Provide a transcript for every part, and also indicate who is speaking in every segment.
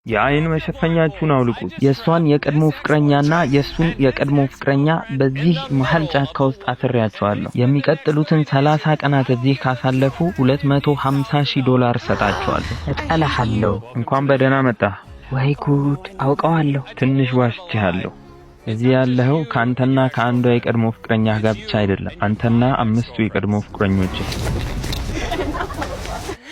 Speaker 1: የአይን መሸፈኛችሁን አውልቁት።
Speaker 2: የእሷን የቀድሞ ፍቅረኛና የእሱን የቀድሞ ፍቅረኛ በዚህ መሀል ጫካ ውስጥ አስሬያቸዋለሁ። የሚቀጥሉትን 30 ቀናት እዚህ ካሳለፉ $250,000 እሰጣቸዋለሁ።
Speaker 3: እጠላሃለሁ።
Speaker 1: እንኳን በደህና መጣህ።
Speaker 3: ወይ ጉድ! አውቀዋለሁ።
Speaker 1: ትንሽ ዋሽቼሃለሁ። እዚህ ያለኸው ከአንተና ከአንዷ የቀድሞ ፍቅረኛህ ጋር ብቻ አይደለም፣ አንተና አምስቱ የቀድሞ ፍቅረኞችህ።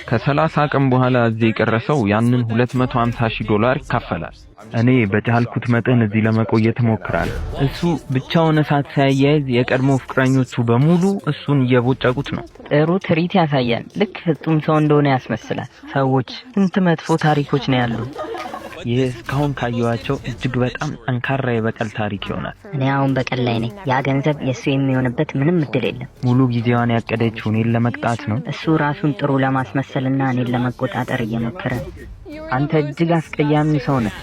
Speaker 1: ከ30 ቀን በኋላ እዚህ የቀረ ሰው ያንን $250,000 ይካፈላል። እኔ በቻልኩት መጠን እዚህ ለመቆየት እሞክራለሁ።
Speaker 2: እሱ ብቻውን እሳት ሲያያይዝ የቀድሞ ፍቅረኞቹ በሙሉ እሱን እየቦጨቁት ነው።
Speaker 3: ጥሩ ትርኢት ያሳያል። ልክ ፍጹም ሰው እንደሆነ ያስመስላል።
Speaker 2: ሰዎች ስንት መጥፎ ታሪኮች ነው ያሉ። ይህ እስካሁን ካየኋቸው እጅግ በጣም ጠንካራ የበቀል ታሪክ ይሆናል።
Speaker 3: እኔ አሁን በቀል ላይ ነኝ። ያ ገንዘብ የእሱ የሚሆንበት ምንም እድል የለም።
Speaker 2: ሙሉ ጊዜዋን ያቀደችው እኔን ለመቅጣት ነው።
Speaker 3: እሱ ራሱን ጥሩ ለማስመሰልና እኔን ለመቆጣጠር እየሞከረ ነው።
Speaker 2: አንተ እጅግ አስቀያሚ ሰው ነህ።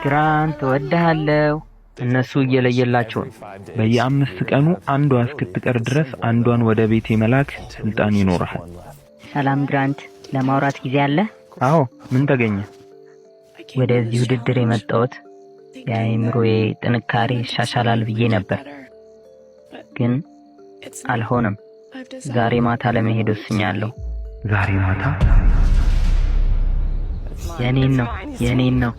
Speaker 2: ግራንት እወድሃለሁ። እነሱ እየለየላቸው ነው።
Speaker 1: በየአምስት ቀኑ አንዷ እስክትቀር ድረስ አንዷን ወደ ቤቴ መላክ ስልጣን ይኖርሃል።
Speaker 3: ሰላም ግራንት፣ ለማውራት ጊዜ አለ?
Speaker 2: አዎ፣ ምን ተገኘ?
Speaker 3: ወደዚህ ውድድር የመጣሁት የአእምሮዬ ጥንካሬ ይሻሻላል ብዬ ነበር፣ ግን አልሆነም። ዛሬ ማታ ለመሄድ ወስኛለሁ።
Speaker 1: ዛሬ ማታ?
Speaker 3: የኔን ነው፣ የኔን ነው።